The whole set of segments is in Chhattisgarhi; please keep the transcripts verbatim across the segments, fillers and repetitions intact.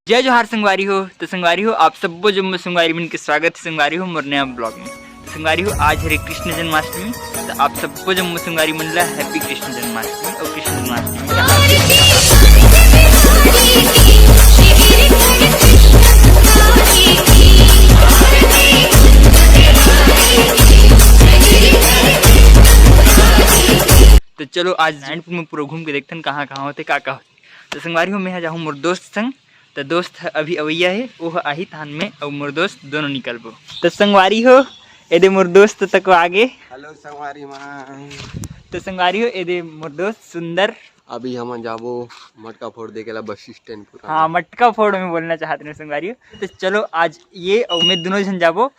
जय जोहार संगवारी हो। तो संगवारी हो, आप सब्बो जम्मो संगवारी मन के स्वागत हे संगवारी हो मोर नया ब्लॉग में। तो संगवारी हो, आज हरे कृष्ण जन्माष्टमी, तो आप सब्बो जम्मो संगवारी मन ला हैप्पी कृष्ण जन्माष्टमी और कृष्ण जन्माष्टमी का हार्दिक तो चलो, आज नारायणपुर में पूरा घूम के देखथन कहाँ कहाँ होथे, का का होथे। तो संगवारी हो, मैं हा जाहूँ मोर दोस्त संग। तो दोस्त ह अभी अवैया हे, वो ह आही तहान में, अउ मोर दोस्त दोनों निकलबो। तो संगवारी हो, एदे मोर दोस्त तको आगे। हेलो संगवारी मन। तो संगवारी हो, एदे मोर दोस्त सुंदर। अभी हमन जाबो मटका फोड़ देखे ला बस स्टैंड पूरा। हाँ, मटका फोड़ में बोलना चाहत रहे संगवारी हो। तो चलो, आज ये अउ मैं दोनों झन जाबो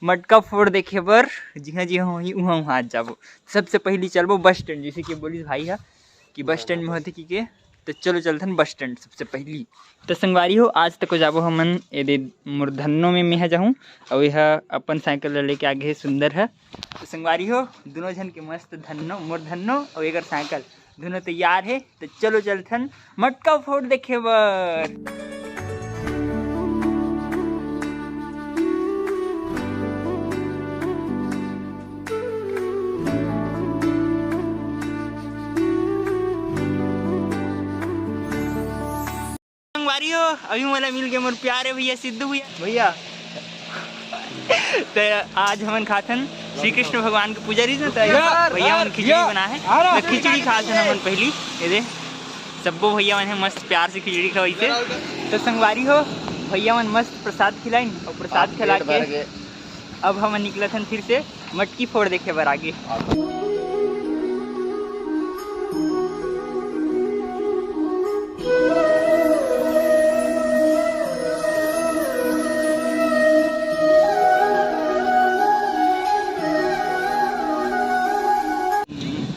मटका फोड़ देखे बर, जिहाँ जिहाँ होही उहाँ उहाँ आज जाबो। सबसे पहली चलबो बस स्टैंड, जैसे कि बोलिस भाई हा कि बस स्टैंड में होथे कि के, तो चलो चलथन बस स्टैंड सबसे पहली। तो संगवारी हो, आज तको जाबो हमन एदे मोर धन्नो में, मैं हा जाहूँ, अउ यह अपन साइकिल ला लेके आगे हे सुंदर हा। तो संगवारी हो, दोनों झन के मस्त धन्नो, मोर धन्नो अउ एकर साइकिल, दोनों तैयार हे। तो चलो चलथन मटका फोड़ देखे बर। संगवारी हो, अभी मोला मिल गए मोर प्यारे भैया सिद्धू भैया। भैया, तो आज हमन खाथन श्री कृष्ण भगवान के पूजा रहिस ना, तो भैया मन खिचड़ी बनाए हे। तो खिचड़ी खाथन हमन पहली, ये दे, सब्बो भैया मन हे मस्त प्यार से खिचड़ी खवाइसे। तो संगवारी हो, भैया मन मस्त प्रसाद खिलाइन और प्रसाद खिला के अब हमन निकलथन फिर से मटकी फोड़ देखे बर आगे।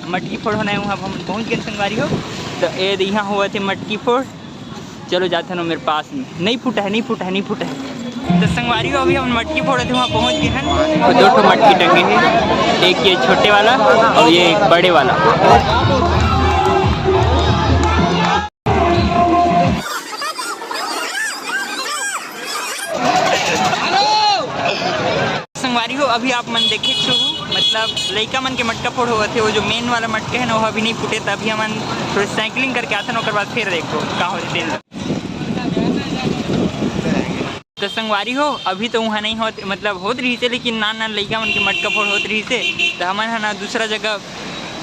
मटकी फोड़ होना है, वहाँ हम पहुँच गए संगवारी हो। तो ए दे, यहाँ होवत हे मटकी फोड़। चलो जाथन ओ मेर पास में। नहीं फूटा है, नहीं फूटा है, नहीं फूटा है। तो संगवारी हो, अभी हम मटकी फोड़त हे, वहाँ पहुँच गए हैं। और दो ठो मटकी टंगे हैं, एक ये छोटे वाला और ये एक बड़े वाला। संगवारी हो, अभी आप मन देखे हो, मतलब लइका मन के मटका फोड़ होवत हे, वो जो मेन वाला मटका है ना, वो अभी नहीं फूटे, तभी हमन थोड़ी साइकिलिंग करके आथन, ओकर बाद फिर देखो का होथे तेन। तो संगवारी हो, अभी तो वहाँ नहीं होत, मतलब होत रहिसे, लेकिन नान नान लइका मन के मटका फोड़ होत रहिसे, तो हमन ह ना दूसरा जगह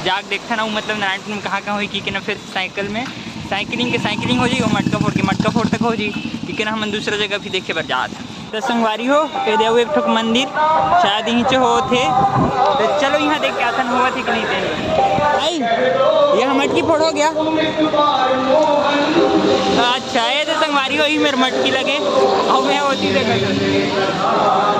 जाके देखथन, अउ मतलब नारायणपुर में कहाँ कहाँ होही कि, कि ना, फिर साइकिल में साइकिलिंग के साइकिलिंग हो जाही, वो मटका फोड़ के मटका फोड़ तक हो जाही, कि, कि ना, हमन दूसरा जगह भी देखे बर जात हन। तो संगवारी हो, ये देव एक ठोक मंदिर शायद यहीं से होत हे। तो चलो यहाँ देख के आथन होवत हे कि नहीं तेन। आई, यह मटकी फोड़ हो गया। अच्छा, ये तो संगवारी हो, ही मेर मटकी लगे। और मैं होती देखा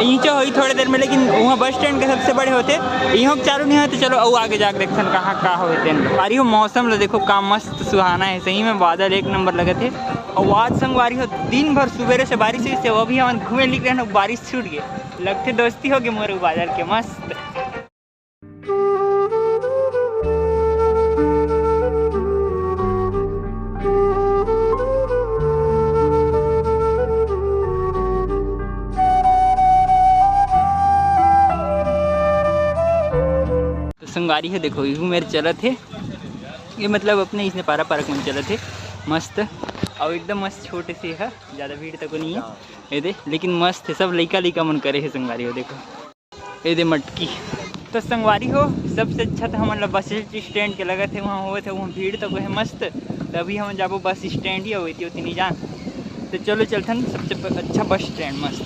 यहीं से होई थोड़ी देर में, लेकिन वहाँ बस स्टैंड के सबसे बड़े होते, इहों के चालू नहीं होते। चलो, अउ आगे जाके देखथन कहाँ का होई तेन। अरे, वो मौसम ला देखो, का मस्त सुहाना है सही में, बादल एक नंबर लगत हे। अउ आज संगवारी हो, दिन भर सुबेरे से बारिश हुई से, वो अभी हमन घूमे निकले हैं, बारिश छूट गए, लगथे दोस्ती हो गए मोर बादल के मस्त। तो संगवारी हो, देखो, इहू मेर चलत हे, ये मतलब अपने इसने पारा पारक मन चलत हे, मस्त, अउ एकदम मस्त छोटे से है, ज़्यादा भीड़ तक नहीं है, ये दे, लेकिन मस्त है, सब लइका लइका मन करे है संगवारी हो, देखो। ए दे मटकी। तो संगवारी हो, सबसे अच्छा तो हमन ला बस स्टैंड के लगत हे, वहाँ होवत हे, वहाँ भीड़ तो कोई मस्त। तो अभी हमन जाबो बस स्टैंड ही, अउ एती ओती नहीं जान। तो चलो चलथन सबसे प-, अच्छा बस स्टैंड मस्त।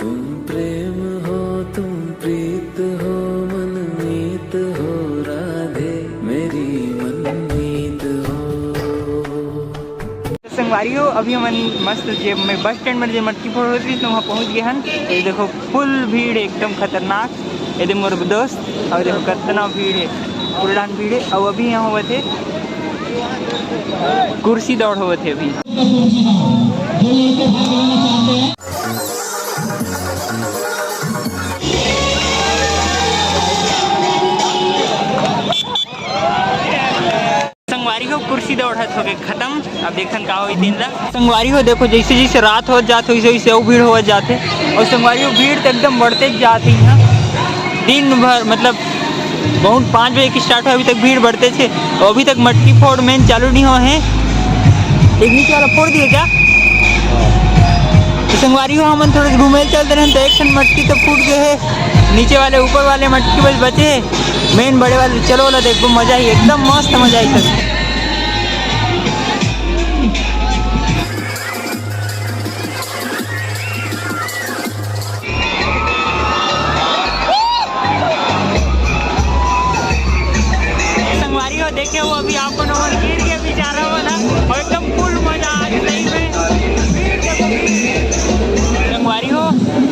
तुम प्रेम हो, तुम प्रीत हो, मनमीत हो, राधे मेरी मनमीत हो। तो संगवारी हो, अभी हमन मस्त जे में बस स्टैंड में जे मटकी फोड़ होत रहिस, तो वहाँ पहुँच गए हन। ये देखो, फुल भीड़ है, एकदम खतरनाक। ये दे मोर दोस्त, अउ देखो कितना भीड़ है, पूरा डाहन भीड़ है। अउ अभी यहाँ होवत हे कुर्सी दौड़ होवत हे अभी। संगवारी हो, कुर्सी दौड़ हत होगे खत्म। अब देखन का होई दिन ला। संगवारी हो, देखो, जैसे जैसे रात होत जात, वैसे वैसे अउ भीड़ होत जात हे। अउ संगवारी हो, भीड़ तो एकदम बढ़ते जात हे यहाँ दिन भर, मतलब बहुत पाँच बजे के स्टार्ट हो, अभी तक भीड़ बढ़ते छे। अउ अभी तक मटकी फोड़ मेन चालू नहीं हुआ है। एक नीचे वाला फोड़ दिए क्या? तो संगवारी हो, हमन थोड़ा सा घूमे चलते रहे तो एक ठन मटकी तो फूट गए है, नीचे वाले ऊपर वाले मटकी बस बचे है, मेन बड़े वाले। चलो वाला देखो, मजा ही एकदम मस्त, मजा ही सब। संगवारी हो, देखे हो अभी आप मन ओमन गिर के बेचारा वाला, और एकदम फुल मजा आ गया सही में। संगवारी हो,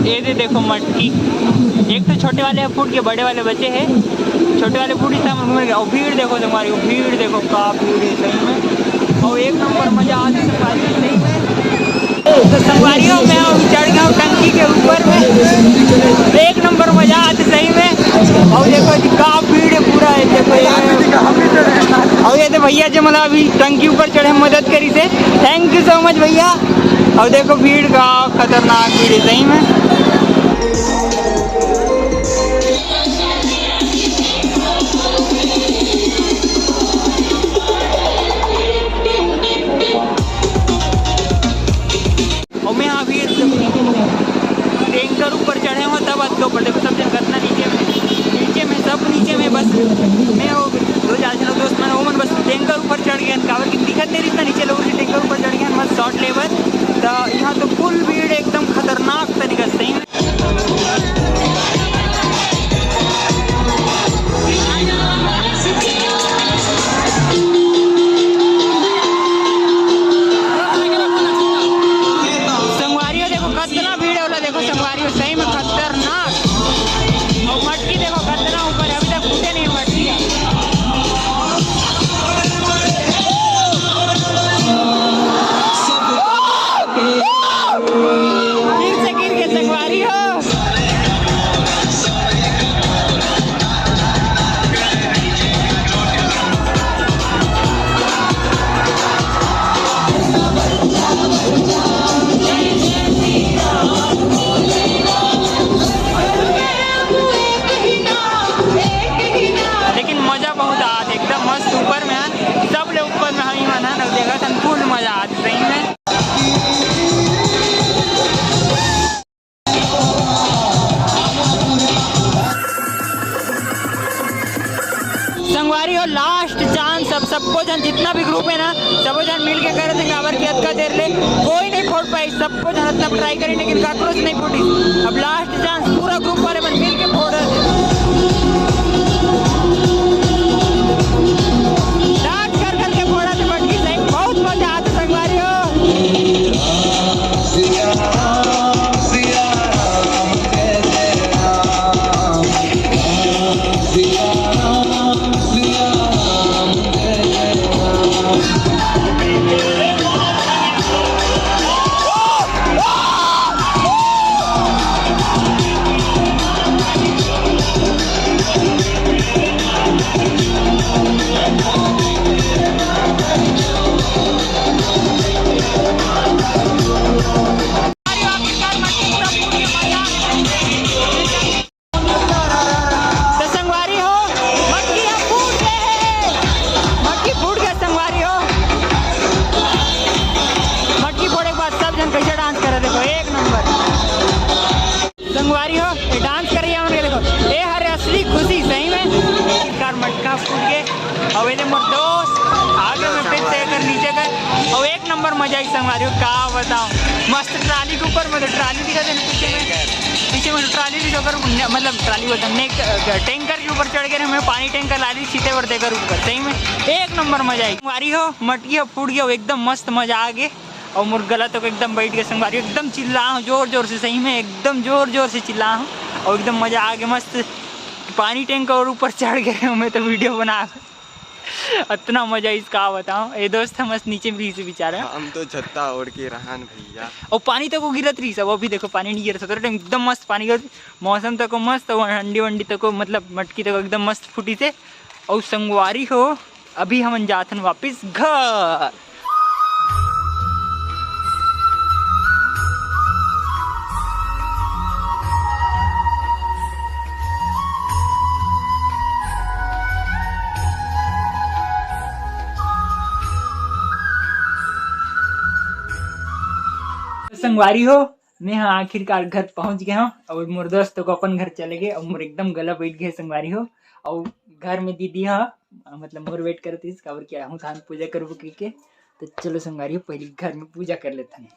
ये दे देखो मटकी, एक तो छोटे वाले फूट के, बड़े वाले बचे हैं। छोटे वाले फूट इतना मन घूम गया। और भीड़ देखो संगवारी हो, भीड़ देखो का भीड़ है सही में। और एक नंबर मजा आ गया संगवारी हो सही में। तो संगवारी हो, मैं अभी चढ़ गया हूँ टंकी के ऊपर में। एक नंबर मजा आते सही में। और देखो जी, का भीड़ है पूरा है, देखो ये। और ये तो भैया जो मतलब अभी टंकी ऊपर चढ़े मदद करी से, thank you so much भैया। और देखो भीड़ का खतरनाक भीड़ है सही में। और मैं अभी टैंकर ऊपर चढ़े हुआ तब अतके ऊपर देखो, सब जन कतना नीचे में, नीचे में, सब नीचे में। बस मैं और दो चार जन दोस्त मन, वो मन बस टैंकर ऊपर चढ़ गए, काबर कि दिखत नहीं रही इतना नीचे लोग, टैंकर ऊपर चढ़ गए बस शॉट लेबर। तो यहाँ तो फुल भीड़, एकदम खतरनाक तरीका से। संगवारी हो, देखो कतना भीड़ होला, देखो संगवारी हो, सही में खतरनाक। और मटकी देखो कतना ऊपर है, अभी तक फूटे नहीं मटकी। फिर से गिर के संगवारी हो। लेकिन मजा बहुत आत, एकदम मस्त ऊपर में हन, सब ले ऊपर में हमी मन हन, देखत हन फुल मजा आत सही में। संगवारी हो, लास्ट चांस, अब सबको जन जितना भी ग्रुप है ना, सबो जन मिल के करे थे, काबर कि अतका देर ले कोई नहीं फोड़ पाई, सबको जन अतना ट्राई करे लेकिन काकरो से नहीं फूटी। अब लास्ट चांस, पूरा ग्रुप वाले मन मिल के फोड़। डांस कर करके फोड़ा थे मटकी सही, बहुत मजा आता संगवारी हो। तो संगवारी हो, मटकी ह फूट गे हे। मटकी फूट गे संगवारी हो। मटकी फोड़े के बाद सब झन कैसे डांस करे, देखो एक नंबर। संगवारी हो, ये डांस करे, ये हमन के देखो, ये हरे असली खुशी सही में। आखिरकार मटका फूट गे। अउ ये दे मोर दोस्त आगे में फिर से एकर नीचे कर, अउ एक नंबर मजा आई संगवारी हो, का बताओ। मस्त ट्राली के ऊपर, मतलब ट्राली दिखा देना पीछे में, पीछे में ट्राली दिखा कर, मतलब ट्राली बोलता हूँ, टैंकर के ऊपर चढ़ के हमें पानी टैंकर लाली सीते बर देकर ऊपर, सही में एक नंबर मजा आई। संगवारी हो, मटकी ह फूट गया, एकदम मस्त मजा आ गे। अउ मोर गला तो एकदम बैठ गया संगवारी, एकदम चिल्ला हूँ जोर जोर से, सही में एकदम जोर जोर से चिल्ला हूँ। अउ एकदम मजा आ गया, मस्त पानी टैंकर ऊपर चढ़ गए हमें तो वीडियो बना। अतना मजा आइस, का बताओ। ए दोस्त, हम बस नीचे में रहिस बेचारा। हम तो छत्ता ओढ़ के रहन भैया। अउ पानी तको गिरत रहिस, अब अभी देखो पानी नहीं गिरत, थोड़ा टाइम एकदम मस्त पानी गिरत, मौसम तको मस्त, अउ हंडी वंडी तको, मतलब मटकी तको एकदम मस्त फूटिस हे। अउ संगवारी हो, अभी हमन जाथन वापिस घर। संगवारी हो, मैं ह आखिरकार घर पहुंच गए हूँ और मोर दोस्त तो अपन घर चले गए और मोर एकदम गला बैठ गए संगवारी हो। और घर में दीदी ह, मतलब मोर वेट करत रहिस, काबर कि आहूँ तहान पूजा करबो कहिके। तो चलो संगवारी हो, पहले घर में पूजा कर लेथन।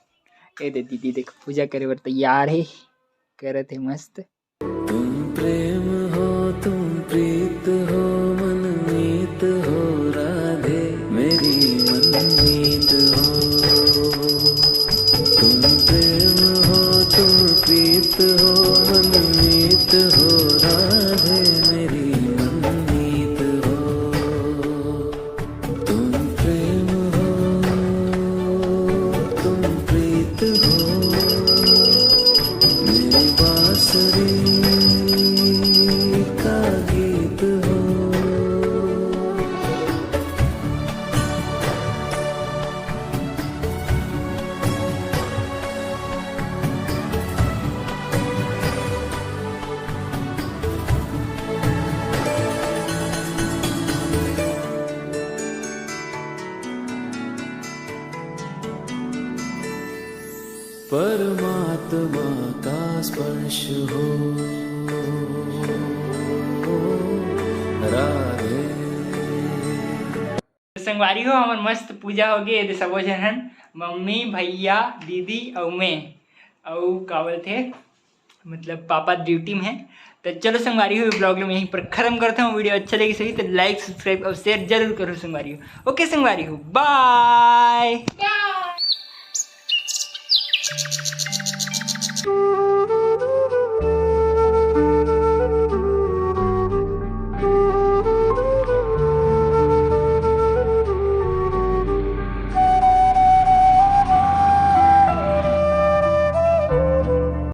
ए दे दीदी देख, पूजा करे बर तैयार है, करत है मस्त। तुम प्रेम हो, तुम प्रीत हो, मनमीत हो, राधे मेरी मनमीत हो। तुम प्रेम हो, तुम प्रीत हो, मनमीत हो, राधे मेरी मनमीत हो। तुम प्रेम हो, तुम प्रीत हो, मेरी बांसुरी का गीत हो। परमात्मा का स्पर्श हो, राधे। संगवारी हो, हमर मस्त पूजा हो गई। एदे सबो झन हन, मम्मी, भैया, दीदी अउ मैं, अउ का बोलथे, मतलब पापा ड्यूटी में है। तो चलो संगवारी हो, ब्लॉग में यहीं पर खत्म करता हूँ। वीडियो अच्छा लगी सही तो लाइक, सब्सक्राइब और शेयर जरूर करो संगवारी हो। ओके संगवारी हो, बाय।